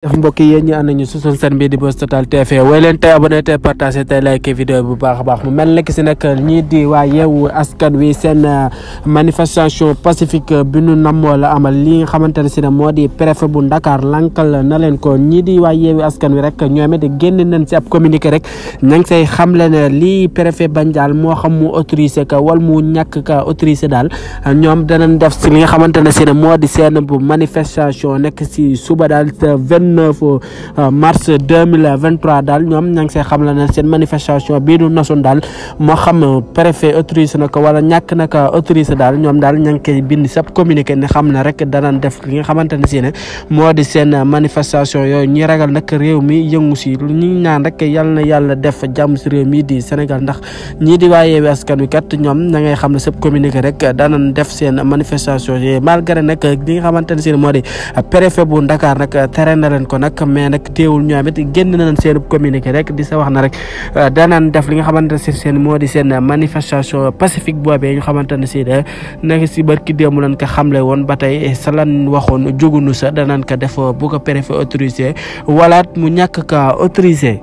def mbokk yi ñu ànd ñu susul seen bi di Buzz Total TV way leen tey abonné tey partagé tey like vidéo bu baax a baax mu mel nekk si nag ñii di waa Yewwi Askan Wi seen manifestation pacifique bi nu namoo la amal li nga xamante ne si ne moo di préfet bu Dakar lankal na leen ko ñii di waa Yewwi Askan Wi rek ñoom it génn nañ si ab communiqué rek ña ngi say xamle ne lii préfet bañ daal moo xam mu autorisé ka wala mu ñàkk ka autorisé daal ñoom danañ def si li nga xamante ne si ne moo di seen bu manifestation nekk si suba daal 29 mars 2023 daal ñoom ña ngi see xam la ne seen manifestation bii du nasoon daal moo xam préfet autorisé na ko wala ñàkk na ko autorisé daal ñoom daal ña ngi koy bind sab communiqué ne xam na rek danañ def li nga xamante ne si ne moo di seen manifestation yooyu ñi ragal nag réew mi yëngu si ñu ñaan rek yal na yàlla def jàmm si réew mi di Sénégal ndax ñii di waa Yewwi Askan Wi kat ñoom na ngay xam ne sab communiqué rek danañ def seen manifestation yooyu malgré nag li nga xamante ne si ne moo di préfet bu Dakar nag tere na leen ko nag mais nag teewul ñoom it génn nañ seen communiqué rek di sa wax na rek danaan def li nga xamante ne si seen moo di seen manifestation pacifique boobee ñu xamante ne si de nag si barki démb lañ ko xamle woon ba tey sa lan waxoon jugunu sa danaan ko def bu ko préfet autorisé walaat mu ñàkk ka autorisé